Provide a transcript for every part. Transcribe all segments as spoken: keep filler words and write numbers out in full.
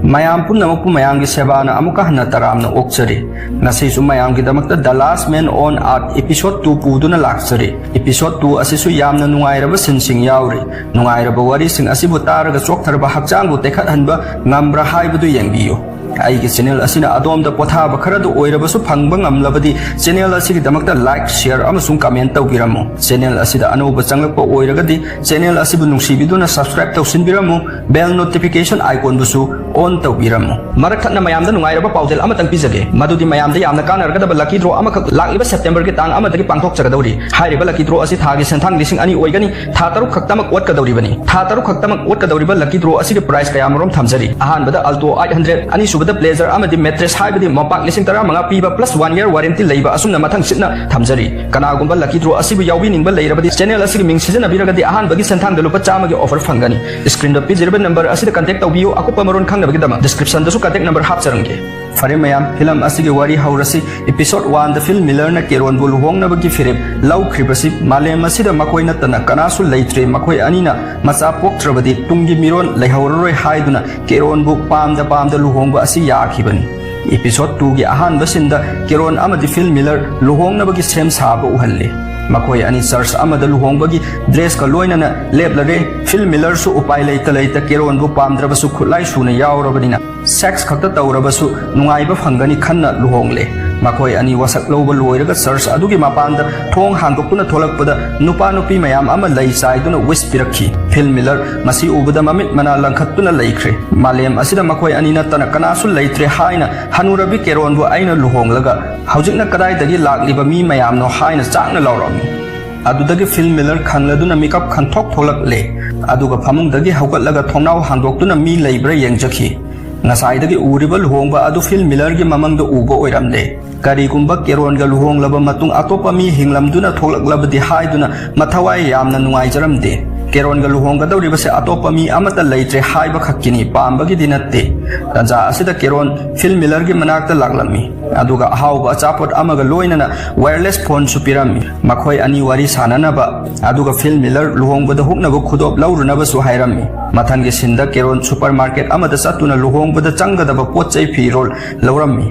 ꯃꯌꯥꯝ ꯄꯨꯝꯅꯃꯛꯄꯨ ꯃꯌꯥꯝꯒꯤ ꯁꯦꯕꯥꯅ ꯑꯃꯨꯛꯀ ꯍꯟꯅ ꯇꯔꯥꯝꯅ ꯑꯣꯛꯆꯔꯤ꯫ ꯉꯁꯤꯁꯨ ꯃꯌꯥꯝꯒꯤꯗꯃꯛꯇ The Last Man on Earth episode two ꯄꯨꯗꯨꯅ ꯂꯥꯛꯆꯔꯤ꯫ Episode two ꯑꯁꯤꯁꯨ ꯌꯥꯝꯅ ꯅꯨꯡꯉꯥꯏꯔꯕ ꯁꯤꯟꯁꯤꯡ ꯌꯥꯎꯔꯤ꯫ ꯅꯨꯡꯉꯥꯏꯔꯕ ꯋꯥꯔꯤꯁꯤꯡ ꯑꯁꯤꯕꯨ ꯇꯥꯔꯒ ꯆꯣꯛꯊꯔꯕ ꯍꯛꯆꯥꯡꯕꯨ ꯇꯦꯛꯈꯠꯍꯟꯕ ꯉꯝꯕ꯭ꯔꯥ ꯍꯥꯏꯕꯗꯨ ꯌꯦꯡꯕꯤꯌꯨ꯫ ꯑꯩꯒꯤ ꯆꯦꯅꯦꯜ ꯑꯁꯤꯅ ꯑꯗꯣꯝꯗ ꯄꯣꯊꯥꯕ ꯈꯔꯗ ꯑꯣꯏꯔꯕꯁꯨ ꯐꯪꯕ ꯉꯝꯂꯕꯗꯤ ꯆꯦꯅꯦꯜ ꯑꯁꯤꯒꯤꯗꯃꯛꯇ like, share ꯑꯃꯁꯨꯡ comment ꯇꯧꯕꯤꯔꯝꯃꯨ꯫ ꯆꯦꯅꯦꯜ ꯑꯁꯤꯗ ꯑꯅꯧꯕ ꯆꯪꯂꯛꯄ ꯑꯣꯏꯔꯒꯗꯤ ꯆꯦꯅꯦꯜ ꯑꯁꯤꯕꯨ ꯅꯨꯡꯁꯤꯕꯤꯗꯨꯅ subscribe ꯇꯧꯁꯤꯟꯕꯤꯔꯝꯃꯨ꯫ Bell notification iconꯕꯨꯁꯨ on ꯇꯧꯕꯤꯔꯝꯃꯨ꯫ ꯃꯔꯛ ꯊꯠꯅ ꯃꯌꯥꯝꯗ ꯅꯨꯡꯉꯥꯏꯔꯕ ꯄꯥꯎꯖꯦꯜ ꯑꯃꯇꯪ ꯄꯤꯖꯒꯦ, ꯃꯗꯨꯗꯤ ꯃꯌꯥꯝꯗ ꯌꯥꯝꯅ ꯀꯥꯟꯅꯔꯒꯗꯕ lucky draw ꯑꯃꯈꯛ ꯂꯥꯛꯂꯤꯕ Septemberꯒꯤ ꯇꯥꯡ ꯑꯃꯗꯒꯤ ꯄꯥꯡꯊꯣꯛꯆꯒꯗꯧꯔꯤ꯫ ꯍꯥꯏꯔꯤꯕ lucky draw ꯑꯁꯤ ꯊꯥꯒꯤ ꯁꯦꯟꯊꯥꯡ ꯂꯤꯁꯤꯡ ꯑꯅꯤ ꯑꯣꯏꯒꯅꯤ꯫ ꯊꯥ ꯇꯔꯨꯛ ꯈꯛꯇꯃꯛ ꯑꯣꯠꯀꯗꯧꯔꯤꯕꯅꯤ꯫ ꯊꯥ ꯇꯔꯨꯛ ꯈꯛꯇꯃꯛ ꯑꯣꯠꯀꯗꯧꯔꯤꯕ lucky draw ꯑꯁꯤꯒꯤ prize ꯀꯌꯥꯃꯔꯨꯝ ꯊꯝꯖꯔꯤ꯫ ꯑꯍꯥꯟꯕꯗ Alto eight hundred, ꯑꯅꯤꯁꯨꯕꯗ Pleasure ꯑꯃꯗꯤ mattress, ꯍꯥꯏꯕꯗꯤ ꯃꯣꯝꯄꯥꯛ ꯂꯤꯁꯤꯡ ꯇꯔꯥꯃꯉꯥ ꯄꯤꯕ plus one year warranty ꯂꯩꯕ, ꯑꯁꯨꯝꯅ ꯃꯊꯪ ꯁꯤꯠꯅ ꯊꯝꯖꯔꯤ꯫ ꯀꯅꯥꯒꯨꯝꯕ lucky draw ꯑꯁꯤꯕꯨ ꯌꯥꯎꯕꯤꯅꯤꯡꯕ ꯂꯩꯔꯕꯗꯤ channel ꯑꯁꯤꯒꯤ ꯃꯤꯡ ꯁꯤꯖꯤꯟꯅꯕꯤꯔꯒꯗꯤ ꯑꯍꯥꯟꯕꯒꯤ ꯁꯦꯟꯊꯥꯡꯗ ꯂꯨꯄꯥ ꯆꯥꯝꯃꯒꯤ offer ꯐꯪꯒꯅꯤ꯫ Screenꯗ ꯄꯤꯖꯔꯤꯕ number ꯑꯁꯤꯗ contact ꯇꯧꯕꯤꯌꯨ꯫ ꯑꯀꯨꯞꯄ ꯃꯔꯣꯜ ꯈꯪꯅꯕꯒꯤꯗꯃꯛ descriptionꯗꯁꯨ contact number ꯍꯥꯞꯆꯔꯝꯒꯦ꯫ ꯐꯔꯦ ꯃꯌꯥꯝ, film ꯑꯁꯤꯒꯤ ꯋꯥꯔꯤ ꯍꯧꯔꯁꯤ꯫ Episode oneꯗ Phil Millerꯅ Caronꯕꯨ ꯂꯨꯍꯣꯡꯅꯕꯒꯤ ꯐꯤꯔꯦꯞ ꯂꯧꯈ꯭ꯔꯤꯕꯁꯤ ꯃꯥꯂꯦꯝ ꯑꯁꯤꯗ ꯃꯈꯣꯏ ꯅꯠꯇꯅ ꯀꯅꯥꯁꯨ ꯂꯩꯇ꯭ꯔꯦ, ꯃꯈꯣꯏ ꯑꯅꯤꯅ ꯃꯆꯥ ꯄꯣꯛꯇ꯭ꯔꯕꯗꯤ ꯇꯨꯡꯒꯤ ꯃꯤꯔꯣꯟ ꯂꯩꯍꯧꯔꯔꯣꯏ ꯍꯥꯏꯗꯨꯅ Caronꯕꯨ ꯄꯥꯝꯗ ꯄꯥꯝꯗ ꯂꯨꯍꯣꯡꯕ ꯑꯁꯤ ꯌꯥꯈꯤꯕꯅꯤ꯫ Episode twoꯒꯤ ꯑꯍꯥꯟꯕ sceneꯗ Caron ꯑꯃꯗꯤ Phil Miller ꯂꯨꯍꯣꯡꯅꯕꯒꯤ ꯁꯦꯝ ꯁꯥꯕ ꯎꯍꯜꯂꯤ꯫ ꯃꯈꯣꯏ ꯑꯅꯤ church ꯑꯃꯗ ꯂꯨꯍꯣꯡꯕꯒꯤ dressꯀ ꯂꯣꯏꯅꯅ ꯂꯦꯞꯂꯔꯦ꯫ Phil Millerꯁꯨ ꯎꯄꯥꯏ ꯂꯩꯇ ꯂꯩꯇ Caronꯕꯨ ꯄꯥꯝꯗ꯭ꯔꯕꯁꯨ ꯈꯨꯠꯂꯥꯏ ꯁꯨꯅ ꯌꯥꯎꯔꯕꯅꯤꯅ sex ꯈꯛꯇ ꯇꯧꯔꯕꯁꯨ ꯅꯨꯡꯉꯥꯏꯕ ꯐꯪꯒꯅꯤ ꯈꯟꯅ ꯂꯨꯍꯣꯡꯂꯦ꯫ ꯃꯈꯣꯏ ꯑꯅꯤ ꯋꯥꯁꯛ ꯂꯧꯕ ꯂꯣꯏꯔꯒ church ꯑꯗꯨꯒꯤ ꯃꯄꯥꯟꯗ ꯊꯣꯡ ꯍꯥꯡꯗꯣꯛꯇꯨꯅ ꯊꯣꯛꯂꯛꯄꯗ ꯅꯨꯄꯥ ꯅꯨꯄꯤ ꯃꯌꯥꯝ ꯑꯃ ꯂꯩ ꯆꯥꯏꯗꯨꯅ wish ꯄꯤꯔꯛꯈꯤ꯫ Phil Miller ꯃꯁꯤ ꯎꯕꯗ ꯃꯃꯤꯠ ꯃꯅꯥ ꯂꯪꯈꯠꯇꯨꯅ ꯂꯩꯈ꯭ꯔꯦ꯫ ꯃꯥꯂꯦꯝ ꯑꯁꯤꯗ ꯃꯈꯣꯏ ꯑꯅꯤ ꯅꯠꯇꯅ ꯀꯅꯥꯁꯨ ꯂꯩꯇ꯭ꯔꯦ ꯍꯥꯏꯅ ꯍꯅꯨꯔꯕꯤ Caronꯕꯨ ꯑꯩꯅ ꯂꯨꯍꯣꯡꯂꯒ ꯍꯧꯖꯤꯛꯅ ꯀꯗꯥꯏꯗꯒꯤ ꯂꯥꯛꯂꯤꯕ ꯃꯤ ꯃꯌꯥꯝꯅꯣ ꯍꯥꯏꯅ ꯆꯥꯛꯅ ꯂꯥꯎꯔꯝꯃꯤ꯫ ꯑꯗꯨꯗꯒꯤ Phil Miller ꯈꯪꯂꯗꯨꯅ ꯃꯤꯀꯞ ꯈꯟꯊꯣꯛ ꯊꯣꯛꯂꯛꯂꯦ꯫ ꯑꯗꯨꯒ ꯐꯃꯨꯡꯗꯒꯤ ꯍꯧꯒꯠꯂꯒ ꯊꯣꯡꯅꯥꯎ ꯍꯥꯡꯗꯣꯛꯇꯨꯅ ꯃꯤ ꯂꯩꯕ꯭ꯔꯥ ꯌꯦꯡꯖꯈꯤ꯫ ꯉꯁꯥꯏꯗꯒꯤ ꯎꯔꯤꯕ ꯂꯨꯍꯣꯡꯕ ꯑꯗꯨ Phil Millerꯒꯤ ꯃꯃꯪꯗ ꯎꯕ ꯑꯣꯏꯔꯝꯂꯦ꯫ ꯀꯔꯤꯒꯨꯝꯕ Caronꯒ ꯂꯨꯍꯣꯡꯂꯕ ꯃꯇꯨꯡ ꯑꯇꯣꯞꯄ ꯃꯤ ꯍꯤꯡꯂꯝꯗꯨꯅ ꯊꯣꯛꯂꯛꯂꯕꯗꯤ ꯍꯥꯏꯗꯨꯅ ꯃꯊꯋꯥꯏ ꯌꯥꯝꯅ ꯅꯨꯡꯉꯥꯏꯖꯔꯝꯗꯦ꯫ ꯀꯦꯔꯣꯟꯒ ꯂꯨꯍꯣꯡꯒꯗꯧꯔꯤꯕꯁꯦ ꯑꯇꯣꯞꯄ ꯃꯤ ꯑꯃꯠꯇ ꯂꯩꯇ꯭ꯔꯦ ꯍꯥꯏꯕ ꯈꯛꯀꯤꯅꯤ, ꯄꯥꯝꯕꯒꯤꯗꯤ ꯅꯠꯇꯦ꯫ ꯇꯥꯟꯖꯥ ꯑꯁꯤꯗ ꯀꯦꯔꯣꯟ ꯐꯤꯜ ꯃꯤꯂꯔꯒꯤ ꯃꯅꯥꯛꯇ ꯂꯥꯛꯂꯝꯃꯤ, ꯑꯗꯨꯒ ꯑꯍꯥꯎꯕ ꯑꯆꯥꯄꯣꯠ ꯑꯃꯒ ꯂꯣꯏꯅꯅ ꯋꯥꯌꯔꯂꯦꯁ ꯐꯣꯟꯁꯨ ꯄꯤꯔꯝꯃꯤ꯫ ꯃꯈꯣꯏ ꯑꯅꯤ ꯋꯥꯔꯤ ꯁꯥꯅꯅꯕ, ꯑꯗꯨꯒ ꯐꯤꯜ ꯃꯤꯂꯔ ꯂꯨꯍꯣꯡꯕꯗ ꯍꯨꯛꯅꯕ ꯈꯨꯗꯣꯞ ꯂꯧꯔꯨꯅꯕꯁꯨ ꯍꯥꯏꯔꯝꯃꯤ꯫ ꯃꯊꯪꯒꯤ ꯁꯤꯟꯗ ꯀꯦꯔꯣꯟ ꯁꯨꯄꯔ ꯃꯥꯔꯀꯦꯠ ꯑꯃꯗ ꯆꯠꯇꯨꯅ ꯂꯨꯍꯣꯡꯕꯗ ꯆꯪꯒꯗꯕ ꯄꯣꯠ ꯆꯩ ꯐꯤꯔꯣꯜ ꯂꯧꯔꯝꯃꯤ꯫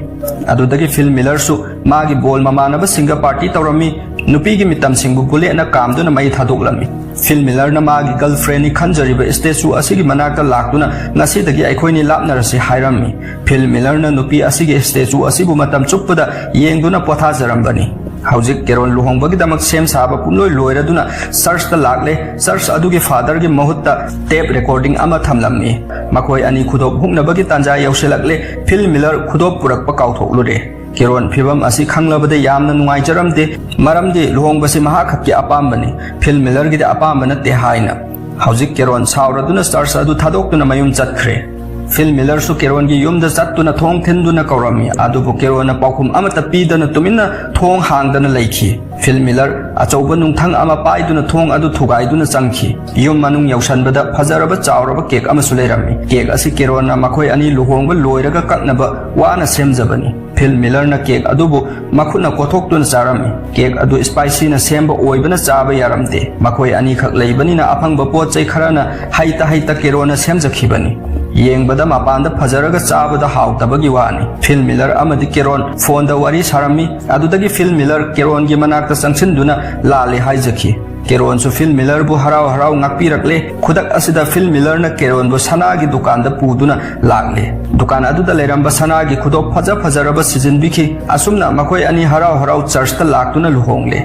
ꯑꯗꯨꯗꯒꯤ ꯐꯤꯜ ꯃꯤꯂꯔꯁꯨ ꯃꯥꯒꯤ ꯕꯣꯜ ꯃꯃꯥꯟꯅꯕꯁꯤꯡꯒ ꯄꯥꯔꯇꯤ ꯇꯧꯔꯝꯃꯤ꯫ ꯅꯨꯄꯤꯒꯤ ꯃꯤꯇꯝꯁꯤꯡꯕꯨ ꯕꯨꯂꯦꯠꯅ ꯀꯥꯝꯗꯨꯅ ꯃꯩ ꯊꯥꯗꯣꯛꯂꯝꯃꯤ꯫ ꯐꯤꯜ ꯃꯤꯂꯔꯅ ꯃꯥꯒꯤ ꯒꯔꯜꯐ꯭ꯔꯦꯟꯅꯤ ꯈꯟꯖꯔꯤꯕ ꯁ꯭ꯇꯦꯆꯨ ꯑꯁꯤꯒꯤ ꯃꯅꯥꯛꯇ ꯂꯥꯛꯇꯨꯅ "ꯉꯁꯤꯗꯒꯤ ꯑꯩꯈꯣꯏꯅꯤ ꯂꯥꯞꯅꯔꯁꯤ" ꯍꯥꯏꯔꯝꯃꯤ꯫ ꯐꯤꯜ ꯃꯤꯂꯔꯅ ꯅꯨꯄꯤ ꯑꯁꯤꯒꯤ ꯁ꯭ꯇꯦꯆꯨ ꯑꯁꯤꯕꯨ ꯃꯇꯝ ꯆꯨꯞꯄꯗ ꯌꯦꯡꯗꯨꯅ ꯄꯣꯊꯥꯖꯔꯝꯕꯅꯤ꯫ ꯍꯧꯖꯤꯛ ꯀꯦꯔꯣꯟ ꯂꯨꯍꯣꯡꯕꯒꯤꯗꯃꯛ ꯁꯦꯝ ꯁꯥꯕ ꯄꯨꯝꯂꯣꯏ ꯂꯣꯏꯔꯗꯨꯅ ꯆꯔꯆꯇ ꯂꯥꯛꯂꯦ꯫ ꯆꯔꯆ ꯑꯗꯨꯒꯤ ꯐꯥꯗꯔꯒꯤ ꯃꯍꯨꯠꯇ ꯇꯦꯞ ꯔꯦꯀꯣꯔꯗꯤꯡ ꯑꯃ ꯊꯝꯂꯝꯃꯤ꯫ ꯃꯈꯣꯏ ꯑꯅꯤ ꯈꯨꯗꯣꯞ ꯍꯨꯛꯅꯕꯒꯤ ꯇꯥꯟꯖꯥ ꯌꯧꯁꯤꯜꯂꯛꯂꯦ꯫ ꯐꯤꯜ ꯃꯤꯂꯔ ꯈꯨꯗꯣꯞ ꯄꯨꯔꯛꯄ ꯀꯥꯎꯊꯣꯛꯂꯨꯔꯦ꯫ ꯀꯦꯔꯣꯟ ꯐꯤꯚꯝ ꯑꯁꯤ ꯈꯪꯂꯕꯗ ꯌꯥꯝꯅ ꯅꯨꯡꯉꯥꯏꯖꯔꯝꯗꯦ, ꯃꯔꯝꯗꯤ ꯂꯨꯍꯣꯡꯕꯁꯤ ꯃꯍꯥꯛ ꯈꯛꯀꯤ ꯑꯄꯥꯝꯕꯅꯤ, ꯐꯤꯜ ꯃꯤꯂꯔꯒꯤꯗꯤ ꯑꯄꯥꯝꯕ ꯅꯠꯇꯦ ꯍꯥꯏꯅ꯫ ꯍꯧꯖꯤꯛ ꯀꯦꯔꯣꯟ ꯁꯥꯎꯔꯗꯨꯅ ꯆꯔꯆ ꯑꯗꯨ ꯊꯥꯗꯣꯛꯇꯨꯅ ꯃꯌꯨꯝ ꯆꯠꯈ꯭ꯔꯦ꯫ ꯐꯤꯜ ꯃꯤꯂꯔꯁꯨ ꯀꯦꯔꯣꯟꯒꯤ ꯌꯨꯝꯗ ꯆꯠꯇꯨꯅ ꯊꯣꯡ ꯊꯤꯟꯗꯨꯅ ꯀꯧꯔꯝꯃꯤ, ꯑꯗꯨꯕꯨ ꯀꯦꯔꯣꯟꯅ ꯄꯥꯎꯈꯨꯝ ꯑꯃꯠꯇ ꯄꯤꯗꯅ ꯇꯨꯃꯤꯟꯅ ꯊꯣꯡ ꯍꯥꯡꯗꯅ ꯂꯩꯈꯤ꯫ ꯐꯤꯜ ꯃꯤꯂꯔ ꯑꯆꯧꯕ ꯅꯨꯡꯊꯪ ꯑꯃ ꯄꯥꯏꯗꯨꯅ ꯊꯣꯡ ꯑꯗꯨ ꯊꯨꯒꯥꯏꯗꯨꯅ ꯆꯪꯈꯤ꯫ ꯌꯨꯝ ꯃꯅꯨꯡ ꯌꯧꯁꯟꯕꯗ ꯐꯖꯔꯕ ꯆꯥꯎꯔꯕ ꯀꯦꯛ ꯑꯃꯁꯨ ꯂꯩꯔꯝꯃꯤ꯫ ꯀꯦꯛ ꯑꯁꯤ ꯀꯦꯔꯣꯟꯅ ꯃꯈꯣꯏ ꯑꯅꯤ ꯂꯨꯍꯣꯡꯕ ꯂꯣꯏꯔꯒ ꯀꯛꯅꯕ ꯋꯥꯅ ꯁꯦꯝꯖꯕꯅꯤ꯫ ꯐꯤꯜ ꯃꯤꯂꯔꯅ ꯀꯦꯛ ꯑꯗꯨꯕꯨ ꯃꯈꯨꯠꯅ ꯀꯣꯊꯣꯛꯇꯨꯅ ꯆꯥꯔꯝꯃꯤ꯫ ꯀꯦꯛ ꯑꯗꯨ ꯁ꯭ꯄꯥꯏꯁꯤꯅ ꯁꯦꯝꯕ ꯑꯣꯏꯕꯅ ꯆꯥꯕ ꯌꯥꯔꯝꯗꯦ꯫ ꯃꯈꯣꯏ ꯑꯅꯤꯈꯛ ꯂꯩꯕꯅꯤꯅ ꯑꯐꯪꯕ ꯄꯣꯠ ꯆꯩ ꯈꯔꯅ ꯍꯩꯇ ꯍꯩꯇ ꯀꯦꯔꯣꯟꯅ ꯁꯦꯝꯖꯈꯤꯕꯅꯤ꯫ ꯌꯦꯡꯕꯗ ꯃꯄꯥꯟꯗ ꯐꯖꯔꯒ ꯆꯥꯕꯗ ꯍꯥꯎꯇꯕꯒꯤ ꯋꯥꯅꯤ꯫ ꯐꯤꯜ ꯃꯤꯂꯔ ꯑꯃꯗꯤ ꯀꯦꯔꯣꯟ ꯐꯣꯟꯗ ꯋꯥꯔꯤ ꯁꯥꯔꯝꯃꯤ꯫ ꯑꯗꯨꯗꯒꯤ ꯐꯤꯜ ꯃꯤꯂꯔ ꯀꯦꯔꯣꯟꯒꯤ ꯃꯅꯥꯛꯇ ꯆꯪꯁꯤꯟꯗꯨꯅ ꯂꯥꯜꯂꯦ ꯍꯥꯏꯖꯈꯤ꯫ ꯀꯦꯔꯣꯟꯁꯨ ꯐꯤꯜ ꯃꯤꯂꯔꯕꯨ ꯍꯔꯥꯎ ꯍꯔꯥꯎ ꯉꯥꯛꯄꯤꯔꯛꯂꯦ꯫ ꯈꯨꯗꯛ ꯑꯁꯤꯗ ꯐꯤꯜ ꯃꯤꯂꯔꯅ ꯀꯦꯔꯣꯟꯕꯨ ꯁꯅꯥꯒꯤ ꯗꯨꯀꯥꯟꯗ ꯄꯨꯗꯨꯅ ꯂꯥꯛꯂꯦ꯫ ꯗꯨꯀꯥꯟ ꯑꯗꯨꯗ ꯂꯩꯔꯝꯕ ꯁꯅꯥꯒꯤ ꯈꯨꯗꯣꯞ ꯐꯖ ꯐꯖꯔꯕ ꯁꯤꯖꯤꯟꯕꯤꯈꯤ꯫ ꯑꯁꯨꯝꯅ ꯃꯈꯣꯏ ꯑꯅꯤ ꯍꯔꯥꯎ ꯍꯔꯥꯎ ꯆꯔꯆꯇ ꯂꯥꯛꯇꯨꯅ ꯂꯨꯍꯣꯡꯂꯦ꯫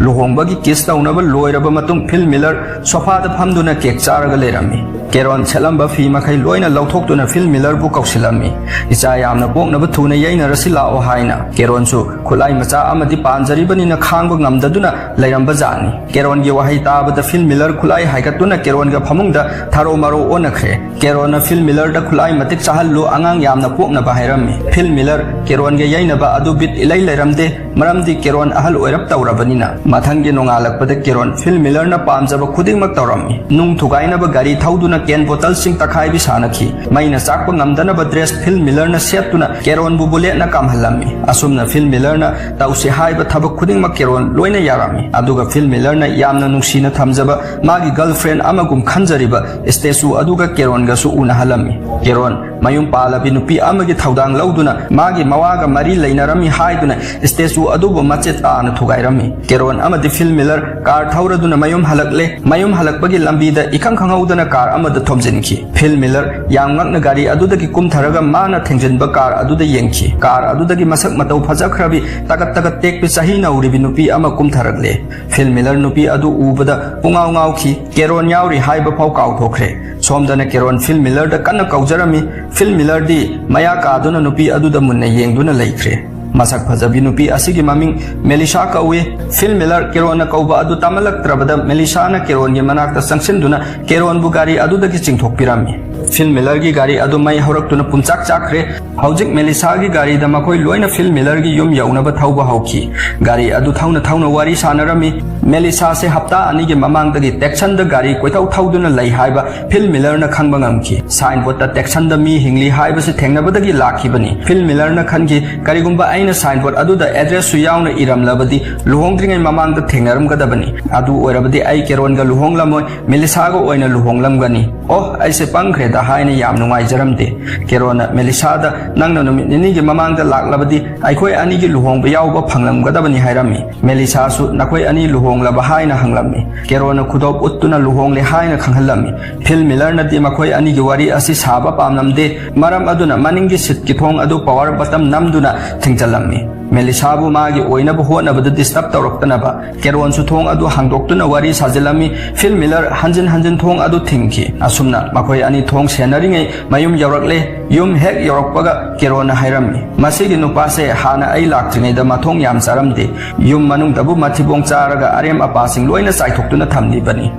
ꯂꯨꯍꯣꯡꯕꯒꯤ ꯀꯤꯁ ꯇꯧꯅꯕ ꯂꯣꯏꯔꯕ ꯃꯇꯨꯡ ꯐꯤꯜ ꯃꯤꯂꯔ ꯁꯣꯐꯥꯗ ꯐꯝꯗꯨꯅ ꯀꯦꯛ ꯆꯥꯔꯒ ꯂꯩꯔꯝꯃꯤ꯫ ꯀꯦꯔꯣꯟ ꯁꯦꯠꯂꯝꯕ ꯐꯤ ꯃꯈꯩ ꯂꯣꯏꯅ ꯂꯧꯊꯣꯛꯇꯨꯅ ꯐꯤꯜ ꯃꯤꯂꯔꯕꯨ ꯀꯧꯁꯤꯜꯂꯝꯃꯤ꯫ "ꯏꯆꯥ ꯌꯥꯝꯅ ꯄꯣꯛꯅꯕ ꯊꯨꯅ ꯌꯩꯅꯔꯁꯤ ꯂꯥꯛꯑꯣ" ꯍꯥꯏꯅ꯫ ꯀꯦꯔꯣꯟꯁꯨ ꯈꯨꯠꯂꯥꯏ ꯃꯆꯥ ꯑꯃꯗꯤ ꯄꯥꯟꯖꯔꯤꯕꯅꯤꯅ ꯈꯥꯡꯕ ꯉꯝꯗꯗꯨꯅ ꯂꯩꯔꯝꯕ ꯖꯥꯠꯅꯤ꯫ ꯀꯦꯔꯣꯟ ꯒꯤ ꯋꯥꯍꯩ ꯇꯥꯕꯗ ꯐꯤꯜ ꯃꯤꯂꯔ ꯈꯨꯠꯂꯥꯏ ꯍꯥꯏꯒꯠꯇꯨꯅ ꯀꯦꯔꯣꯟꯒ ꯐꯃꯨꯡꯗ ꯊꯥꯔꯣ ꯃꯥꯔꯣ ꯑꯣꯟꯅꯈ꯭ꯔꯦ꯫ ꯀꯦꯔꯣꯟꯅ ꯐꯤꯜ ꯃꯤꯂꯔꯗ "ꯈꯨꯠꯂꯥꯏ ꯃꯇꯤꯛ ꯆꯥꯍꯜꯂꯨ, ꯑꯉꯥꯡ ꯌꯥꯝꯅ ꯄꯣꯛꯅꯕ" ꯍꯥꯏꯔꯝꯃꯤ꯫ ꯐꯤꯜ ꯃꯤꯂꯔ ꯀꯦꯔꯣꯟꯒ ꯌꯩꯅꯕ ꯑꯗꯨ ꯕꯤꯠ ꯏꯂꯩ ꯂꯩꯔꯝꯗꯦ, ꯃꯔꯝꯗꯤ ꯀꯦꯔꯣꯟ ꯑꯍꯜ ꯑꯣꯏꯔꯞ ꯇꯧꯔꯕꯅꯤꯅ꯫ ꯃꯊꯪꯒꯤ ꯅꯣꯡꯉꯥꯜꯂꯛꯄꯗ ꯀꯦꯔꯣꯟ ꯐꯤꯜ ꯃꯤꯂꯔꯅ ꯄꯥꯝꯖꯕ ꯈꯨꯗꯤꯡꯃꯛ ꯇꯧꯔꯝꯃꯤ꯫ ꯅꯨꯡ ꯊꯨꯒꯥꯏꯅꯕ ꯒꯥꯔꯤ ꯊꯧꯗꯨꯅ ꯀꯦꯟ ꯕꯣꯇꯜꯁꯤꯡ ꯇꯛꯈꯥꯏꯕꯤ ꯁꯥꯟꯅꯈꯤ꯫ ꯃꯩꯅ ꯆꯥꯛꯄ ꯉꯝꯗꯅꯕ ꯗ꯭ꯔꯦꯁ ꯐꯤꯜ ꯃꯤꯂꯔꯅ ꯁꯦꯠꯇꯨꯅ ꯀꯦꯔꯣꯟꯕꯨ ꯕꯨꯂꯦꯠꯅ ꯀꯥꯝꯍꯜꯂꯝꯃꯤ꯫ ꯑꯁꯨꯝꯅ ꯐꯤꯜ ꯃꯤꯂꯔꯅ ꯇꯧꯁꯤ ꯍꯥꯏꯕ ꯊꯕꯛ ꯈꯨꯗꯤꯡꯃꯛ ꯀꯦꯔꯣꯟ ꯂꯣꯏꯅ ꯌꯥꯔꯝꯃꯤ꯫ ꯑꯗꯨꯒ ꯐꯤꯜ ꯃꯤꯂꯔꯅ ꯌꯥꯝꯅ ꯅꯨꯡꯁꯤꯅ ꯊꯝꯖꯕ ꯃꯥꯒꯤ ꯒꯔꯜꯐ꯭ꯔꯦꯟ ꯑꯃꯒꯨꯝ ꯈꯟꯖꯔꯤꯕ ꯁ꯭ꯇꯦꯆꯨ ꯑꯗꯨꯒ ꯀꯦꯔꯣꯟꯒꯁꯨ ꯎꯅꯍꯜꯂꯝꯃꯤ꯫ ꯀꯦꯔꯣꯟ ꯃꯌꯨꯝ ꯄꯥꯜꯂꯕꯤ ꯅꯨꯄꯤ ꯑꯃꯒꯤ ꯊꯧꯗꯥꯡ ꯂꯧꯗꯨꯅ ꯃꯥꯒꯤ ꯃꯋꯥꯒ ꯃꯔꯤ ꯂꯩꯅꯔꯝꯃꯤ ꯍꯥꯏꯗꯨꯅ ꯁ꯭ꯇꯦꯆꯨ ꯑꯗꯨꯕꯨ ꯃꯆꯦꯠ ꯇꯥꯅ ꯊꯨꯒꯥꯏꯔꯝꯃꯤ꯫ ꯀꯦꯔꯣꯟ ꯑꯃꯗꯤ ꯐꯤꯜ ꯃꯤꯂꯔ ꯀꯥꯔ ꯊꯧꯔꯗꯨꯅ ꯃꯌꯨꯝ ꯍꯜꯂꯛꯂꯦ꯫ ꯃꯌꯨꯝ ꯍꯜꯂꯛꯄꯒꯤ ꯂꯝꯕꯤꯗ ꯏꯈꯪ ꯈꯪꯍꯧꯗꯅ ꯀꯥꯔ ꯑꯃꯗ ꯊꯣꯝꯖꯤꯟꯈꯤ꯫ ꯐꯤꯜ ꯃꯤꯂꯔ ꯌꯥꯝ ꯉꯛꯅ ꯒꯥꯔꯤ ꯑꯗꯨꯗꯒꯤ ꯀꯨꯝꯊꯔꯒ ꯃꯥꯅ ꯊꯦꯡꯖꯤꯟꯕ ꯀꯥꯔ ꯑꯗꯨꯗ ꯌꯦꯡꯈꯤ꯫ ꯀꯥꯔ ꯑꯗꯨꯗꯒꯤ ꯃꯁꯛ ꯃꯇꯧ ꯐꯖꯈ꯭ꯔꯕꯤ, ꯇꯒꯠ ꯇꯒꯠ ꯇꯦꯛꯄꯤ ꯆꯍꯤ ꯅꯧꯔꯤꯕꯤ ꯅꯨꯄꯤ ꯑꯃ ꯀꯨꯝꯊꯔꯛꯂꯦ꯫ ꯐꯤꯜ ꯃꯤꯂꯔ ꯅꯨꯄꯤ ꯑꯗꯨ ꯎꯕꯗ ꯄꯨꯡꯉꯥꯎ ꯉꯥꯎꯈꯤ꯫ ꯀꯦꯔꯣꯟ ꯌꯥꯎꯔꯤ ꯍꯥꯏꯕ ꯐꯥꯎ ꯀꯥꯎꯊꯣꯛꯈ꯭ꯔꯦ꯫ ꯁꯣꯝꯗꯅ ꯀꯦꯔꯣꯟ ꯐꯤꯜ ꯃꯤꯂꯔꯗ ꯀꯟꯅ ꯀꯧꯖꯔꯝꯃꯤ꯫ ꯐꯤꯜ ꯃꯤꯂꯔꯗꯤ ꯃꯌꯥ ꯀꯥꯗꯨꯅ ꯅꯨꯄꯤ ꯑꯗꯨꯗ ꯃꯨꯟꯅ ꯌꯦꯡꯗꯨꯅ ꯂꯩꯈ꯭ꯔꯦ꯫ ꯃꯁꯛ ꯐꯖꯕꯤ ꯅꯨꯄꯤ ꯑꯁꯤꯒꯤ ꯃꯃꯤꯡ ꯃꯦꯂꯤꯁꯥ ꯀꯧꯏ꯫ ꯐꯤꯜ ꯃꯤꯂꯔ ꯀꯦꯔꯣꯟꯅ ꯀꯧꯕ ꯑꯗꯨ ꯇꯥꯃꯜꯂꯛꯇ꯭ꯔꯕꯗ ꯃꯦꯂꯤꯁꯥꯅ ꯀꯦꯔꯣꯟꯒꯤ ꯃꯅꯥꯛꯇ ꯆꯪꯁꯤꯟꯗꯨꯅ ꯀꯦꯔꯣꯟꯕꯨ ꯒꯥꯔꯤ ꯑꯗꯨꯗꯒꯤ ꯆꯤꯡꯊꯣꯛꯄꯤꯔꯝꯃꯤ꯫ ꯐꯤꯜ ꯃꯤꯂꯔꯒꯤ ꯒꯥꯔꯤ ꯑꯗꯨ ꯃꯩ ꯍꯧꯔꯛꯇꯨꯅ ꯄꯨꯝꯆꯥꯛ ꯆꯥꯛꯈ꯭ꯔꯦ꯫ ꯍꯧꯖꯤꯛ ꯃꯦꯂꯤꯁꯥꯒꯤ ꯒꯥꯔꯤꯗ ꯃꯈꯣꯏ ꯂꯣꯏꯅ ꯐꯤꯜ ꯃꯤꯂꯔꯒꯤ ꯌꯨꯝ ꯌꯧꯅꯕ ꯊꯧꯕ ꯍꯧꯈꯤ꯫ ꯒꯥꯔꯤ ꯑꯗꯨ ꯊꯧꯅ ꯊꯧꯅ ꯋꯥꯔꯤ ꯁꯥꯟꯅꯔꯝꯃꯤ꯫ ꯃꯦꯂꯤꯁꯥꯁꯦ ꯍꯞꯇꯥ ꯑꯅꯤꯒꯤ ꯃꯃꯥꯡꯗꯒꯤ ꯇꯦꯛꯁꯟꯗ ꯒꯥꯔꯤ ꯀꯣꯏꯊꯧ ꯊꯧꯗꯨꯅ ꯂꯩ ꯍꯥꯏꯕ ꯐꯤꯜ ꯃꯤꯂꯔꯅ ꯈꯪꯕ ꯉꯝꯈꯤ꯫ ꯁꯥꯏꯟꯕꯣꯔꯗꯇ "ꯇꯦꯛꯁꯟꯗ ꯃꯤ ꯍꯤꯡꯂꯤ" ꯍꯥꯏꯕꯁꯤ ꯊꯦꯡꯅꯕꯗꯒꯤ ꯂꯥꯛꯈꯤꯕꯅꯤ꯫ ꯐꯤꯜ ꯃꯤꯂꯔꯅ ꯈꯟꯈꯤ, "ꯀꯔꯤꯒꯨꯝꯕ ꯑꯩꯅ ꯁꯥꯏꯟꯕꯣꯔꯗ ꯑꯗꯨꯗ ꯑꯦꯗ꯭ꯔꯦꯁꯁꯨ ꯌꯥꯎꯅ ꯏꯔꯝꯂꯕꯗꯤ ꯂꯨꯍꯣꯡꯗ꯭ꯔꯤꯉꯩ ꯃꯃꯥꯡꯗ ꯊꯦꯡꯅꯔꯝꯒꯗꯕꯅꯤ꯫ ꯑꯗꯨ ꯑꯣꯏꯔꯕꯗꯤ ꯑꯩ ꯀꯦꯔꯣꯟꯒ ꯂꯨꯍꯣꯡꯂꯝꯃꯣꯏ, ꯃꯦꯂꯤꯁꯥꯒ ꯑꯣꯏꯅ ꯂꯨꯍꯣꯡꯂꯝꯒꯅꯤ꯫ ꯑꯣꯍ, ꯑꯩꯁꯦ ꯄꯪꯈ꯭ꯔꯦꯗ" ꯍꯥꯏꯅ ꯌꯥꯝ ꯅꯨꯡꯉꯥꯏꯖꯔꯝꯗꯦ꯫ ꯀꯦꯔꯣꯟꯅ ꯃꯦꯂꯤꯁꯥꯗ, "ꯅꯪꯅ ꯅꯨꯃꯤꯠ ꯅꯤꯅꯤꯒꯤ ꯃꯃꯥꯡꯗ ꯂꯥꯛꯂꯕꯗꯤ ꯑꯩꯈꯣꯏ ꯑꯅꯤꯒꯤ ꯂꯨꯍꯣꯡꯕ ꯌꯥꯎꯕ ꯐꯪꯂꯝꯒꯗꯕꯅꯤ" ꯍꯥꯏꯔꯝꯃꯤ꯫ ꯃꯦꯂꯤꯁꯥꯁꯨ "ꯅꯈꯣꯏ ꯑꯅꯤ ꯂꯨꯍꯣꯡꯂꯕ?" ꯍꯥꯏꯅ ꯍꯪꯂꯝꯃꯤ꯫ ꯀꯦꯔꯣꯟꯅ ꯈꯨꯗꯣꯞ ꯎꯠꯇꯨꯅ "ꯂꯨꯍꯣꯡꯂꯦ" ꯍꯥꯏꯅ ꯈꯪꯍꯜꯂꯝꯃꯤ꯫ ꯐꯤꯜ ꯃꯤꯂꯔꯅꯗꯤ ꯃꯈꯣꯏ ꯑꯅꯤꯒꯤ ꯋꯥꯔꯤ ꯑꯁꯤ ꯁꯥꯕ ꯄꯥꯝꯂꯝꯗꯦ꯫ ꯃꯔꯝ ꯑꯗꯨꯅ ꯃꯅꯤꯡꯒꯤ ꯁꯤꯠꯀꯤ ꯊꯣꯡ ꯑꯗꯨ ꯄꯋꯥꯔ ꯕꯇꯝ ꯅꯝꯗꯨꯅ ꯊꯤꯡꯖꯤꯜꯂꯝꯃꯤ꯫ ꯃꯦꯂꯤꯁꯥꯕꯨ ꯃꯥꯒꯤ ꯑꯣꯏꯅꯕ ꯍꯣꯠꯅꯕꯗ ꯗꯤꯁꯇꯔꯕ ꯇꯧꯔꯛꯇꯅꯕ ꯀꯦꯔꯣꯟꯁꯨ ꯊꯣꯡ ꯑꯗꯨ ꯍꯥꯡꯗꯣꯛꯇꯨꯅ ꯋꯥꯔꯤ ꯁꯥꯖꯤꯜꯂꯝꯃꯤ꯫ ꯐꯤꯜ ꯃꯤꯂꯔ ꯍꯟꯖꯤꯟ ꯍꯟꯖꯤꯟ ꯊꯣꯡ ꯑꯗꯨ ꯊꯤꯡꯈꯤ꯫ ꯑꯁꯨꯝꯅ ꯃꯈꯣꯏ ꯑꯅꯤ ꯊꯣꯡ ꯁꯦꯟꯅꯔꯤꯉꯩ ꯃꯌꯨꯝ ꯌꯧꯔꯛꯂꯦ꯫ ꯌꯨꯝ ꯍꯦꯛ ꯌꯧꯔꯛꯄꯒ ꯀꯦꯔꯣꯟꯅ ꯍꯥꯏꯔꯝꯃꯤ, "ꯃꯁꯤꯒꯤ ꯅꯨꯄꯥꯁꯦ ꯍꯥꯟꯅ ꯑꯩ ꯂꯥꯛꯇ꯭ꯔꯤꯉꯩꯗ ꯃꯊꯣꯡ ꯌꯥꯝ ꯆꯥꯔꯝꯗꯦ꯫ ꯌꯨꯝ ꯃꯅꯨꯡꯗꯕꯨ ꯃꯊꯤꯕꯣꯡ ꯆꯥꯔꯒ ꯑꯔꯦꯝ ꯑꯄꯥꯁꯤꯡ ꯂꯣꯏꯅ ꯆꯥꯏꯊꯣꯛꯇꯨꯅ ꯊꯝꯂꯤꯕꯅꯤ꯫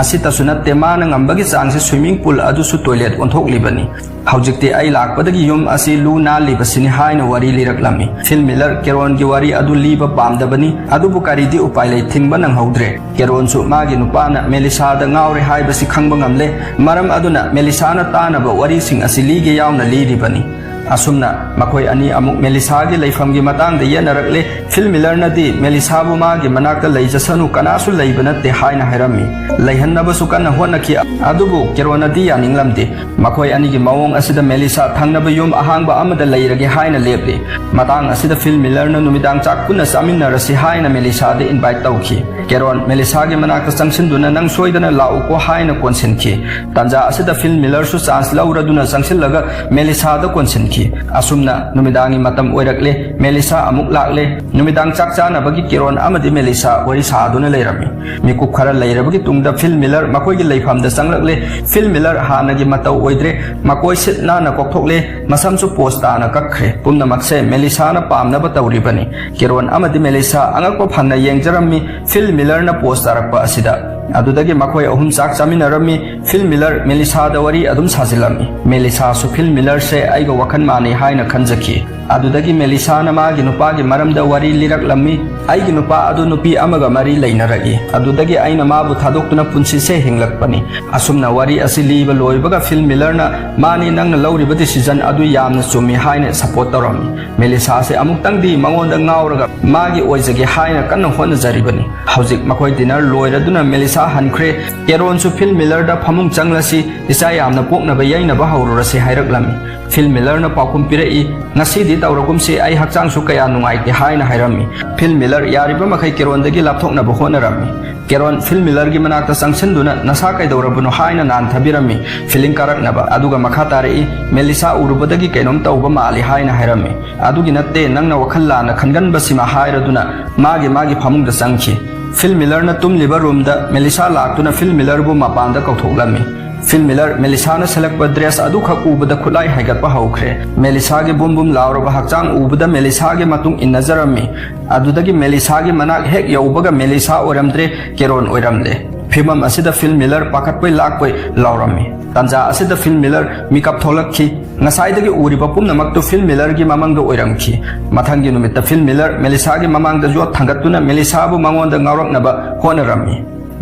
ꯑꯁꯤꯇꯁꯨ ꯅꯠꯇꯦ, ꯃꯥꯅ ꯉꯝꯕꯒꯤ ꯆꯥꯡꯁꯦ ꯁ꯭ꯋꯤꯃꯤꯡ ꯄꯨꯜ ꯑꯗꯨꯁꯨ ꯇꯣꯏꯂꯦꯠ ꯑꯣꯟꯊꯣꯛꯂꯤꯕꯅꯤ꯫ ꯍꯧꯖꯤꯛꯇꯤ ꯑꯩ ꯂꯥꯛꯄꯗꯒꯤ ꯌꯨꯝ ꯑꯁꯤ ꯂꯨ ꯅꯥꯜꯂꯤꯕꯁꯤꯅꯤ" ꯍꯥꯏꯅ ꯋꯥꯔꯤ ꯂꯤꯔꯛꯂꯝꯃꯤ꯫ ꯐꯤꯜ ꯃꯤꯂꯔ ꯀꯦꯔꯣꯟꯒꯤ ꯋꯥꯔꯤ ꯑꯗꯨ ꯂꯤꯕ ꯄꯥꯝꯗꯕꯅꯤ, ꯑꯗꯨꯕꯨ ꯀꯔꯤꯗꯤ ꯎꯄꯥꯏ ꯂꯩ, ꯊꯤꯡꯕ ꯅꯪꯍꯧꯗ꯭ꯔꯦ꯫ ꯀꯦꯔꯣꯟꯁꯨ ꯃꯥꯒꯤ ꯅꯨꯄꯥꯅ ꯃꯦꯂꯤꯁꯥꯗ ꯉꯥꯎꯔꯦ ꯍꯥꯏꯕꯁꯤ ꯈꯪꯕ ꯉꯝꯂꯦ꯫ ꯃꯔꯝ ꯑꯗꯨꯅ ꯃꯦꯂꯤꯁꯥꯅ ꯇꯥꯅꯕ ꯋꯥꯔꯤꯁꯤꯡ ꯑꯁꯤ ꯂꯤꯒꯦ ꯌꯥꯎꯅ ꯂꯤꯔꯤꯕꯅꯤ꯫ ꯑꯁꯨꯝꯅ ꯃꯈꯣꯏ ꯑꯅꯤ ꯑꯃꯨꯛ ꯃꯦꯂꯤꯁꯥꯒꯤ ꯂꯩꯐꯝꯒꯤ ꯃꯇꯥꯡꯗ ꯌꯦꯠꯅꯔꯛꯂꯦ꯫ ꯐꯤꯜ ꯃꯤꯂꯔꯅꯗꯤ ꯃꯦꯂꯤꯁꯥꯕꯨ ꯃꯥꯒꯤ ꯃꯅꯥꯛꯇ ꯂꯩꯖꯁꯅꯨ, ꯀꯅꯥꯁꯨ ꯂꯩꯕ ꯅꯠꯇꯦ ꯍꯥꯏꯅ ꯍꯥꯏꯔꯝꯃꯤ꯫ ꯂꯩꯍꯟꯅꯕꯁꯨ ꯀꯟꯅ ꯍꯣꯠꯅꯈꯤ, ꯑꯗꯨꯕꯨ ꯀꯦꯔꯣꯟꯅꯗꯤ ꯌꯥꯅꯤꯡꯂꯝꯗꯦ꯫ ꯃꯈꯣꯏ ꯑꯅꯤꯒꯤ ꯃꯑꯣꯡ ꯑꯁꯤꯗ ꯃꯦꯂꯤꯁꯥ ꯊꯪꯅꯕ ꯌꯨꯝ ꯑꯍꯥꯡꯕ ꯑꯃꯗ ꯂꯩꯔꯒꯦ ꯍꯥꯏꯅ ꯂꯦꯞꯂꯤ꯫ ꯃꯇꯥꯡ ꯑꯁꯤꯗ ꯐꯤꯜ ꯃꯤꯂꯔꯅ ꯅꯨꯃꯤꯗꯥꯡ ꯆꯥꯛ ꯄꯨꯟꯅ ꯆꯥꯃꯤꯟꯅꯔꯁꯤ ꯍꯥꯏꯅ ꯃꯦꯂꯤꯁꯥꯗ ꯏꯟꯚꯥꯏꯠ ꯇꯧꯈꯤ꯫ ꯀꯦꯔꯣꯟ ꯃꯦꯂꯤꯁꯥꯒꯤ ꯃꯅꯥꯛꯇ ꯆꯪꯁꯤꯟꯗꯨꯅ "ꯅꯪ ꯁꯣꯏꯗꯅ ꯂꯥꯛꯎꯀꯣ" ꯍꯥꯏꯅ ꯀꯣꯟꯁꯤꯟꯈꯤ꯫ ꯇꯥꯟꯖꯥ ꯑꯁꯤꯗ ꯐꯤꯜ ꯃꯤꯂꯔꯁꯨ ꯆꯥꯟꯁ ꯂꯧꯔꯗꯨꯅ ꯆꯪꯁꯤꯜꯂꯒ ꯃꯦꯂꯤꯁꯥꯗ ꯀꯣꯟꯁꯤꯟꯈꯤ꯫ ꯑꯁꯨꯝꯅ ꯅꯨꯃꯤꯗꯥꯡꯒꯤ ꯃꯇꯝ ꯑꯣꯏꯔꯛꯂꯦ꯫ ꯃꯦꯂꯤꯁꯥ ꯑꯃꯨꯛ ꯂꯥꯛꯂꯦ꯫ ꯅꯨꯃꯤꯗꯥꯡ ꯆꯥꯛ ꯆꯥꯅꯕꯒꯤ ꯀꯦꯔꯣꯟ ꯑꯃꯗꯤ ꯃꯦꯂꯤꯁꯥ ꯋꯥꯔꯤ ꯁꯥꯗꯨꯅ ꯂꯩꯔꯝꯃꯤ꯫ ꯃꯤꯀꯨꯞ ꯈꯔ ꯂꯩꯔꯕꯒꯤ ꯇꯨꯡꯗ ꯐꯤꯜ ꯃꯤꯂꯔ ꯃꯈꯣꯏꯒꯤ ꯂꯩꯐꯝꯗ ꯆꯪꯂꯛꯂꯦ꯫ ꯐꯤꯜ ꯃꯤꯂꯔ ꯍꯥꯟꯅꯒꯤ ꯃꯇꯧ ꯑꯣꯏꯗ꯭ꯔꯦ꯫ ꯃꯀꯣꯏ ꯁꯤꯠ ꯅꯥꯟꯅ ꯀꯣꯛꯊꯣꯛꯂꯦ꯫ ꯃꯁꯝꯁꯨ ꯄꯣꯁ ꯇꯥꯅ ꯀꯛꯈ꯭ꯔꯦ꯫ ꯄꯨꯝꯅꯃꯛꯁꯦ ꯃꯦꯂꯤꯁꯥꯅ ꯄꯥꯝꯅꯕ ꯇꯧꯔꯤꯕꯅꯤ꯫ ꯀꯦꯔꯣꯟ ꯑꯃꯗꯤ ꯃꯦꯂꯤꯁꯥ ꯑꯉꯛꯄ ꯐꯪꯅ ꯌꯦꯡꯖꯔꯝꯃꯤ ꯐꯤꯜ ꯃꯤꯂꯔꯅ ꯄꯣꯁ ꯇꯥꯔꯛꯄ ꯑꯁꯤꯗ꯫ ꯑꯗꯨꯗꯒꯤ ꯃꯈꯣꯏ ꯑꯍꯨꯝ ꯆꯥꯛ ꯆꯥꯃꯤꯟꯅꯔꯝꯃꯤ꯫ ꯐꯤꯜ ꯃꯤꯂꯔ ꯃꯦꯂꯤꯁꯥꯗ ꯋꯥꯔꯤ ꯑꯗꯨꯝ ꯁꯥꯖꯤꯜꯂꯝꯃꯤ꯫ ꯃꯦꯂꯤꯁꯥꯁꯨ ꯐꯤꯜ ꯃꯤꯂꯔꯁꯦ ꯑꯩꯒ ꯋꯥꯈꯜ ꯃꯥꯟꯅꯩ ꯍꯥꯏꯅ ꯈꯟꯖꯈꯤ꯫ ꯑꯗꯨꯗꯒꯤ ꯃꯦꯂꯤꯁꯥꯅ ꯃꯥꯒꯤ ꯅꯨꯄꯥꯒꯤ ꯃꯔꯝꯗ ꯋꯥꯔꯤ ꯂꯤꯔꯛꯂꯝꯃꯤ꯫ "ꯑꯩꯒꯤ ꯅꯨꯄꯥ ꯑꯗꯨ ꯅꯨꯄꯤ ꯑꯃꯒ ꯃꯔꯤ ꯂꯩꯅꯔꯛꯏ꯫ ꯑꯗꯨꯗꯒꯤ ꯑꯩꯅ ꯃꯥꯕꯨ ꯊꯥꯗꯣꯛꯇꯨꯅ ꯄꯨꯟꯁꯤꯁꯦ ꯍꯤꯡꯂꯛꯄꯅꯤ"꯫ ꯑꯁꯨꯝꯅ ꯋꯥꯔꯤ ꯑꯁꯤ ꯂꯤꯕ ꯂꯣꯏꯕꯒ ꯐꯤꯜ ꯃꯤꯂꯔꯅ "ꯃꯥꯅꯤ, ꯅꯪꯅ ꯂꯧꯔꯤꯕ ꯗꯤꯁꯤꯖꯟ ꯑꯗꯨ ꯌꯥꯝꯅ ꯆꯨꯝꯃꯤ" ꯍꯥꯏꯅ ꯁꯄꯣꯔꯠ ꯇꯧꯔꯝꯃꯤ꯫ ꯃꯦꯂꯤꯁꯥꯁꯦ ꯑꯃꯨꯛꯇꯪꯗꯤ ꯃꯉꯣꯟꯗ ꯉꯥꯎꯔꯒ ꯃꯥꯒꯤ ꯑꯣꯏꯖꯒꯦ ꯍꯥꯏꯅ ꯀꯟꯅ ꯍꯣꯠꯅꯖꯔꯤꯕꯅꯤ꯫ ꯍꯧꯖꯤꯛ ꯃꯈꯣꯏ ꯗꯤꯅꯔ ꯂꯣꯏꯔꯗꯨꯅ ꯃꯦꯂꯤꯁꯥ ꯁꯥ ꯍꯟꯈ꯭ꯔꯦ꯫ ꯀꯦꯔꯣꯟꯁꯨ ꯐꯤꯜ ꯃꯤꯂꯔꯗ "ꯐꯃꯨꯡ ꯆꯪꯂꯁꯤ, ꯏꯆꯥ ꯌꯥꯝꯅ ꯄꯣꯛꯅꯕ ꯌꯩꯅꯕ ꯍꯧꯔꯨꯔꯁꯤ" ꯍꯥꯏꯔꯛꯂꯝꯃꯤ꯫ ꯐꯤꯜ ꯃꯤꯂꯔꯅ ꯄꯥꯎꯈꯨꯝ ꯄꯤꯔꯛꯏ, "ꯉꯁꯤꯗꯤ ꯇꯧꯔꯒꯨꯝꯁꯤ, ꯑꯩ ꯍꯛꯆꯥꯡꯁꯨ ꯀꯌꯥ ꯅꯨꯡꯉꯥꯏꯇꯦ" ꯍꯥꯏꯅ ꯍꯥꯏꯔꯝꯃꯤ꯫ ꯐꯤꯜ ꯃꯤꯂꯔ ꯌꯥꯔꯤꯕ ꯃꯈꯩ ꯀꯦꯔꯣꯟꯗꯒꯤ ꯂꯥꯞꯊꯣꯛꯅꯕ ꯍꯣꯠꯅꯔꯝꯃꯤ꯫ ꯀꯦꯔꯣꯟ ꯐꯤꯜ ꯃꯤꯂꯔꯒꯤ ꯃꯅꯥꯛꯇ ꯆꯪꯁꯤꯟꯗꯨꯅ "ꯅꯁꯥ ꯀꯩꯗꯧꯔꯕꯅꯣ?" ꯍꯥꯏꯅ ꯅꯥꯟꯊꯕꯤꯔꯝꯃꯤ꯫ ꯐꯤꯂꯤꯡ ꯀꯥꯔꯛꯅꯕ꯫ ꯑꯗꯨꯒ ꯃꯈꯥ ꯇꯥꯔꯛꯏ, "ꯃꯦꯂꯤꯁꯥ ꯎꯔꯨꯕꯗꯒꯤ ꯀꯩꯅꯣꯝ ꯇꯧꯕ ꯃꯥꯜꯂꯤ" ꯍꯥꯏꯅ ꯍꯥꯏꯔꯝꯃꯤ꯫ "ꯑꯗꯨꯒꯤ ꯅꯠꯇꯦ, ꯅꯪꯅ ꯋꯥꯈꯜ ꯂꯥꯟꯅ ꯈꯟꯒꯟꯕꯁꯤꯃ" ꯍꯥꯏꯔꯗꯨꯅ ꯃꯥꯒꯤ ꯃꯥꯒꯤ ꯐꯃꯨꯡꯗ ꯆꯪꯈꯤ꯫ ꯐꯤꯜ ꯃꯤꯂꯔꯅ ꯇꯨꯝꯂꯤꯕ ꯔꯨꯝꯗ ꯃꯦꯂꯤꯁꯥ ꯂꯥꯛꯇꯨꯅ ꯐꯤꯜ ꯃꯤꯂꯔꯕꯨ ꯃꯄꯥꯟꯗ ꯀꯧꯊꯣꯛꯂꯝꯃꯤ꯫ ꯐꯤꯜ ꯃꯤꯂꯔ ꯃꯦꯂꯤꯁꯥꯅ ꯁꯦꯠꯂꯛꯄ ꯗ꯭ꯔꯦꯁ ꯑꯗꯨꯈꯛ ꯎꯕꯗ ꯈꯨꯠꯂꯥꯏ ꯍꯥꯏꯒꯠꯄ ꯍꯧꯈ꯭ꯔꯦ꯫ ꯃꯦꯂꯤꯁꯥꯒꯤ ꯕꯨꯝ ꯕꯨꯝ ꯂꯥꯎꯔꯕ ꯍꯛꯆꯥꯡ ꯎꯕꯗ ꯃꯦꯂꯤꯁꯥꯒꯤ ꯃꯇꯨꯡ ꯏꯟꯅꯖꯔꯝꯃꯤ꯫ ꯑꯗꯨꯗꯒꯤ ꯃꯦꯂꯤꯁꯥꯒꯤ ꯃꯅꯥꯛ ꯍꯦꯛ ꯌꯧꯕꯒ ꯃꯦꯂꯤꯁꯥ ꯑꯣꯏꯔꯝꯗ꯭ꯔꯦ, ꯀꯦꯔꯣꯟ ꯑꯣꯏꯔꯝꯂꯦ꯫ ꯐꯤꯚꯝ ꯑꯁꯤꯗ ꯐꯤꯜ ꯃꯤꯂꯔ ꯄꯥꯈꯠꯄꯣꯏ ꯂꯥꯛꯄꯣꯏ ꯂꯥꯎꯔꯝꯃꯤ꯫ ꯇꯥꯟꯖꯥ ꯑꯁꯤꯗ ꯐꯤꯜ ꯃꯤꯂꯔ ꯃꯤꯀꯞ ꯊꯣꯛꯂꯛꯈꯤ꯫ ꯉꯁꯥꯏꯗꯒꯤ ꯎꯔꯤꯕ ꯄꯨꯝꯅꯃꯛꯇꯨ ꯐꯤꯜ ꯃꯤꯂꯔꯒꯤ ꯃꯃꯪꯗ ꯑꯣꯏꯔꯝꯈꯤ꯫ ꯃꯊꯪꯒꯤ ꯅꯨꯃꯤꯠꯇ ꯐꯤꯜ ꯃꯤꯂꯔ ꯃꯦꯂꯤꯁꯥꯒꯤ ꯃꯃꯥꯡꯗ ꯌꯣꯠ ꯊꯥꯡꯒꯠꯇꯨꯅ ꯃꯦꯂꯤꯁꯥꯕꯨ ꯃꯉꯣꯟꯗ ꯉꯥꯎꯔꯛꯅꯕ ꯍꯣꯠꯅꯔꯝꯃꯤ꯫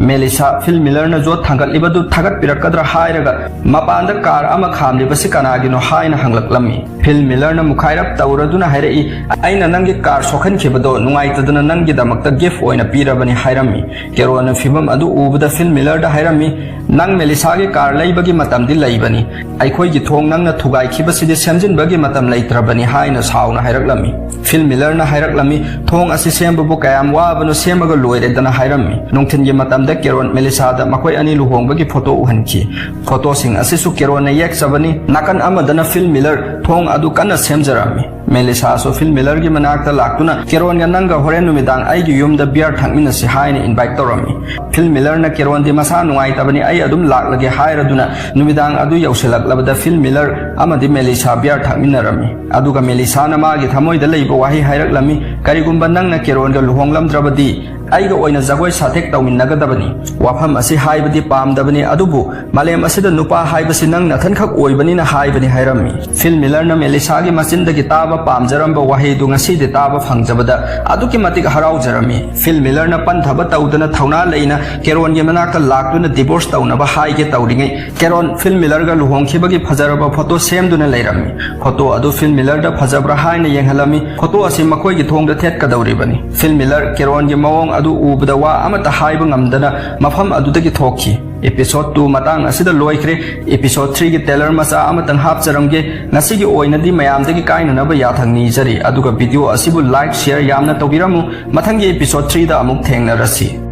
ꯃꯦꯂꯤꯁꯥ ꯐꯤꯜ ꯃꯤꯂꯔꯅ ꯌꯣꯠ ꯊꯥꯡꯒꯠꯂꯤꯕꯗꯨ ꯊꯥꯒꯠꯄꯤꯔꯛꯀꯗ꯭ꯔꯥ ꯍꯥꯏꯔꯒ ꯃꯄꯥꯟꯗ ꯀꯥꯔ ꯑꯃ ꯈꯥꯝꯂꯤꯕꯁꯤ ꯀꯅꯥꯒꯤꯅꯣ ꯍꯥꯏꯅ ꯍꯪꯂꯛꯂꯝꯃꯤ꯫ ꯐꯤꯜ ꯃꯤꯂꯔꯅ ꯃꯨꯈꯥꯏꯔꯞ ꯇꯧꯔꯗꯨꯅ ꯍꯥꯏꯔꯛꯏ, "ꯑꯩꯅ ꯅꯪꯒꯤ ꯀꯥꯔ ꯁꯣꯛꯍꯟꯈꯤꯕꯗꯣ ꯅꯨꯡꯉꯥꯏꯇꯗꯅ ꯅꯪꯒꯤꯗꯃꯛꯇ ꯒꯤꯐ ꯑꯣꯏꯅ ꯄꯤꯔꯕꯅꯤ" ꯍꯥꯏꯔꯝꯃꯤ꯫ ꯀꯦꯔꯣꯟꯅ ꯐꯤꯚꯝ ꯑꯗꯨ ꯎꯕꯗ ꯐꯤꯜ ꯃꯤꯂꯔꯗ ꯍꯥꯏꯔꯝꯃꯤ, "ꯅꯪ ꯃꯦꯂꯤꯁꯥꯒꯤ ꯀꯥꯔ ꯂꯩꯕꯒꯤ ꯃꯇꯝꯗꯤ ꯂꯩꯕꯅꯤ꯫ ꯑꯩꯈꯣꯏꯒꯤ ꯊꯣꯡ ꯅꯪꯅ ꯊꯨꯒꯥꯏꯈꯤꯕꯁꯤꯗꯤ ꯁꯦꯝꯖꯤꯟꯕꯒꯤ ꯃꯇꯝ ꯂꯩꯇ꯭ꯔꯕꯅꯤ" ꯍꯥꯏꯅ ꯁꯥꯎꯅ ꯍꯥꯏꯔꯛꯂꯝꯃꯤ꯫ ꯐꯤꯜ ꯃꯤꯂꯔꯅ ꯍꯥꯏꯔꯛꯂꯝꯃꯤ, "ꯊꯣꯡ ꯑꯁꯤ ꯁꯦꯝꯕꯕꯨ ꯀꯌꯥꯝ ꯋꯥꯕꯅꯣ, ꯁꯦꯝꯃꯒ ꯂꯣꯏꯔꯦꯗꯅ" ꯍꯥꯏꯔꯝꯃꯤ꯫ ꯅꯨꯡꯊꯤꯜꯒꯤ ꯃꯇꯝꯗ ꯀꯦꯔꯣꯟ ꯃꯦꯂꯤꯁꯥꯗ ꯃꯈꯣꯏ ꯑꯅꯤ ꯂꯨꯍꯣꯡꯕꯒꯤ ꯐꯣꯇꯣ ꯎꯍꯟꯈꯤ꯫ ꯐꯣꯇꯣꯁꯤꯡ ꯑꯁꯤꯁꯨ ꯀꯦꯔꯣꯟꯅ ꯌꯦꯛꯆꯕꯅꯤ꯫ ꯅꯥꯀꯟ ꯑꯃꯗꯅ ꯐꯤꯜ ꯃꯤꯂꯔ ꯊꯣꯡ ꯑꯗꯨ ꯀꯟꯅ ꯁꯦꯝꯖꯔꯝꯃꯤ꯫ ꯃꯦꯂꯤꯁꯥꯁꯨ ꯐꯤꯜ ꯃꯤꯂꯔꯒꯤ ꯃꯅꯥꯛꯇ ꯂꯥꯛꯇꯨꯅ, "ꯀꯦꯔꯣꯟꯒ ꯅꯪꯒ ꯍꯣꯔꯦꯟ ꯅꯨꯃꯤꯗꯥꯡ ꯑꯩꯒꯤ ꯌꯨꯝꯗ ꯕꯤꯌꯔ ꯊꯛꯃꯤꯟꯅꯁꯤ" ꯍꯥꯏꯅ ꯏꯟꯚꯥꯏꯠ ꯇꯧꯔꯝꯃꯤ꯫ ꯐꯤꯜ ꯃꯤꯂꯔꯅ ꯀꯦꯔꯣꯟꯗꯤ ꯃꯁꯥ ꯅꯨꯡꯉꯥꯏꯇꯕꯅꯤ, "ꯑꯩ ꯑꯗꯨꯝ ꯂꯥꯛꯂꯒꯦ" ꯍꯥꯏꯔꯗꯨꯅ ꯅꯨꯃꯤꯗꯥꯡ ꯑꯗꯨ ꯌꯧꯁꯤꯜꯂꯛꯂꯕꯗ ꯐꯤꯜ ꯃꯤꯂꯔ ꯑꯃꯗꯤ ꯃꯦꯂꯤꯁꯥ ꯕꯤꯌꯔ ꯊꯛꯃꯤꯟꯅꯔꯝꯃꯤ꯫ ꯑꯗꯨꯒ ꯃꯦꯂꯤꯁꯥꯅ ꯃꯥꯒꯤ ꯊꯃꯣꯏꯗ ꯂꯩꯕ ꯋꯥꯍꯩ ꯍꯥꯏꯔꯛꯂꯝꯃꯤ, "ꯀꯔꯤꯒꯨꯝꯕ ꯅꯪꯅ ꯀꯦꯔꯣꯟꯒ ꯂꯨꯍꯣꯡꯂꯝꯗ꯭ꯔꯕꯗꯤ ꯑꯩꯒ ꯑꯣꯏꯅ ꯖꯒꯣꯏ ꯁꯥꯊꯦꯛ ꯇꯧꯃꯤꯟꯅꯒꯗꯕꯅꯤ꯫ ꯋꯥꯐꯝ ꯑꯁꯤ ꯍꯥꯏꯕꯗꯤ ꯄꯥꯝꯗꯕꯅꯤ, ꯑꯗꯨꯕꯨ ꯃꯥꯂꯦꯝ ꯑꯁꯤꯗ ꯅꯨꯄꯥ ꯍꯥꯏꯕꯁꯤ ꯅꯪ ꯅꯊꯟꯈꯛ ꯑꯣꯏꯕꯅꯤꯅ ꯍꯥꯏꯕꯅꯤ" ꯍꯥꯏꯔꯝꯃꯤ꯫ ꯐꯤꯜ ꯃꯤꯂꯔꯅ ꯃꯦꯂꯤꯁꯥꯒꯤ ꯃꯆꯤꯟꯗꯒꯤ ꯇꯥꯕ ꯄꯥꯝꯖꯔꯝꯕ ꯋꯥꯍꯩꯗꯨ ꯉꯁꯤꯗꯤ ꯇꯥꯕ ꯐꯪꯖꯕꯗ ꯑꯗꯨꯛꯀꯤ ꯃꯇꯤꯛ ꯍꯔꯥꯎꯖꯔꯝꯃꯤ꯫ ꯐꯤꯜ ꯃꯤꯂꯔꯅ ꯄꯟꯊꯕ ꯇꯧꯗꯅ ꯊꯧꯅꯥ ꯂꯩꯅ ꯀꯦꯔꯣꯟꯒꯤ ꯃꯅꯥꯛꯇ ꯂꯥꯛꯇꯨꯅ ꯗꯤꯚꯣꯔꯁ ꯇꯧꯅꯕ ꯍꯥꯏꯒꯦ ꯇꯧꯔꯤꯉꯩ, ꯀꯦꯔꯣꯟ ꯐꯤꯜ ꯃꯤꯂꯔꯒ ꯂꯨꯍꯣꯡꯈꯤꯕꯒꯤ ꯐꯖꯔꯕ ꯐꯣꯇꯣ ꯁꯦꯝꯗꯨꯅ ꯂꯩꯔꯝꯃꯤ꯫ ꯐꯣꯇꯣ ꯑꯗꯨ ꯐꯤꯜ ꯃꯤꯂꯔꯗ ꯐꯖꯕ꯭ꯔꯥ ꯍꯥꯏꯅ ꯌꯦꯡꯍꯜꯂꯝꯃꯤ꯫ ꯐꯣꯇꯣ ꯑꯁꯤ ꯃꯈꯣꯏꯒꯤ ꯊꯣꯡꯗ ꯊꯦꯠꯀꯗꯧꯔꯤꯕꯅꯤ꯫ ꯐꯤꯜ ꯃꯤꯂꯔ ꯀꯦꯔꯣꯟꯒꯤ ꯃꯑꯣꯡ ꯑꯗꯨ ꯎꯕꯗ ꯋꯥ ꯑꯃꯠꯇ ꯍꯥꯏꯕ ꯉꯝꯗꯅ ꯃꯐꯝ ꯑꯗꯨꯗꯒꯤ ꯊꯣꯛꯈꯤ꯫ Episode two ꯃꯇꯥꯡ ꯑꯁꯤꯗ ꯂꯣꯏꯈ꯭ꯔꯦ꯫ Episode three ꯒꯤ trailer ꯃꯆꯥ ꯑꯃꯇꯪ ꯍꯥꯞꯆꯔꯝꯒꯦ꯫ ꯉꯁꯤꯒꯤ ꯑꯣꯏꯅꯗꯤ ꯃꯌꯥꯝꯗꯒꯤ ꯀꯥꯏꯅꯅꯕ ꯌꯥꯊꯪ ꯅꯤꯖꯔꯤ꯫ ꯑꯗꯨꯒ video ꯑꯁꯤꯕꯨ like, share ꯌꯥꯝꯅ ꯇꯧꯕꯤꯔꯝꯃꯨ꯫ ꯃꯊꯪꯒꯤ episode three ꯗ ꯑꯃꯨꯛ ꯊꯦꯡꯅꯔꯁꯤ꯫